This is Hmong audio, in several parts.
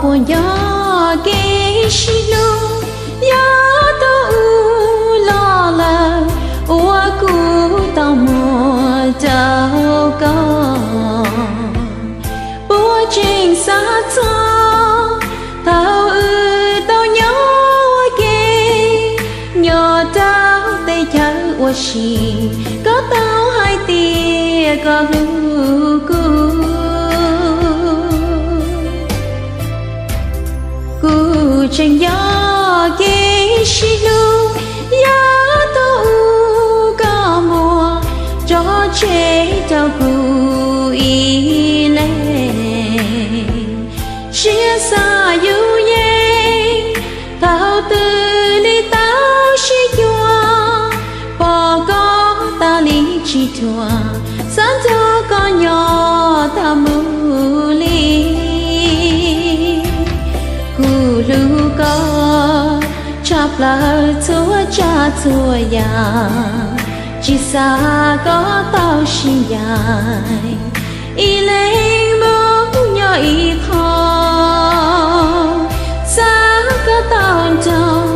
Uas nco kev sib hlub, yog tau u loj lawm, uas kuv tau muag rau koj. Puas tseem xav txog thaum wb tau nyob ua ke, nyob rau teb chaws ua si, koj tau hais tias koj hlub kuv. Kuv tseem nco kev sib hlub, yog thaum u koj muab tso tseg rau kuv ib leeg. Siab xav yuj yeej, thaum twg li tau sib cuag, pom koj tas li tsis dhuav, xav nrog koj nyob tas mus li. Kuv hlub koj tshaj plaws txhua tsav txhua yam, tsis xav kom tau sib ncaim, ib leeg mus nyob ib qho. Xav kom tau nrog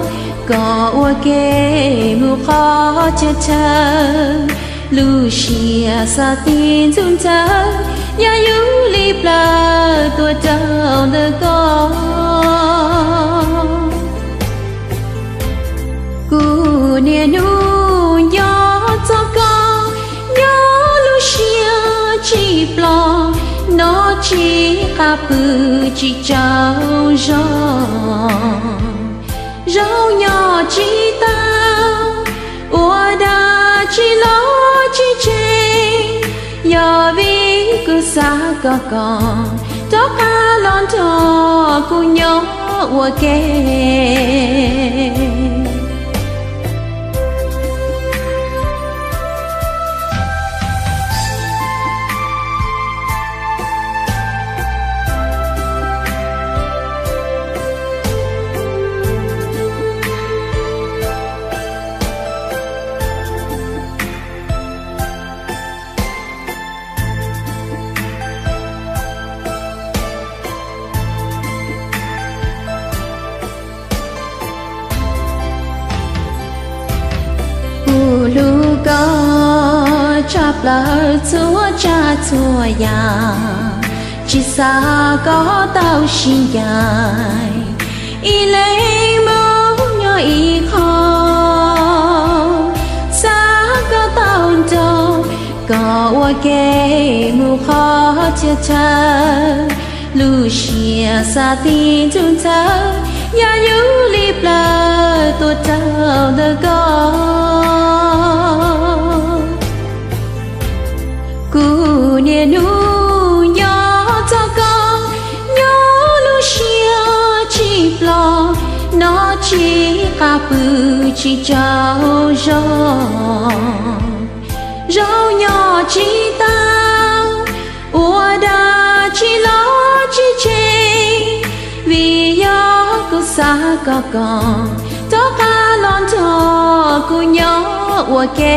koj ua ke mus qhov chaw chaw, lub siab xav tig ntxub ntxawv, yog yus li plawv tuaj rau ntawm koj. Kuv niaj hnub nco txog koj, nyob lub siab tsis plom, no tsis qab pw tsis tsaug zog. Zaum nyob tsis tau, ua dag tsis los tsis tsev, yog vim kuv xav kom koj rov qab los nrog kuv nyob ua ke. Kuv hlub koj tshaj plaws txhua tsav txhua yam, tsis xav kom tau sib ncaim, ib leeg mus nyob ib qho. Xav kom tau nrog koj ua ke mus qhov chaw chaw, lub siab xav tig ntxub ntxawv, yog yus li plawv tuaj rau ntawm koj. Kuv niaj hnub nco txog koj, nyob lub siab tsis plom, no tsis qab pw tsis tsaug zog. Zaum nyob tsis tau, ua dag tsis los tsis tseg, vim yog kuv xav kom koj rov qab los nrog kuv nyob ua ke.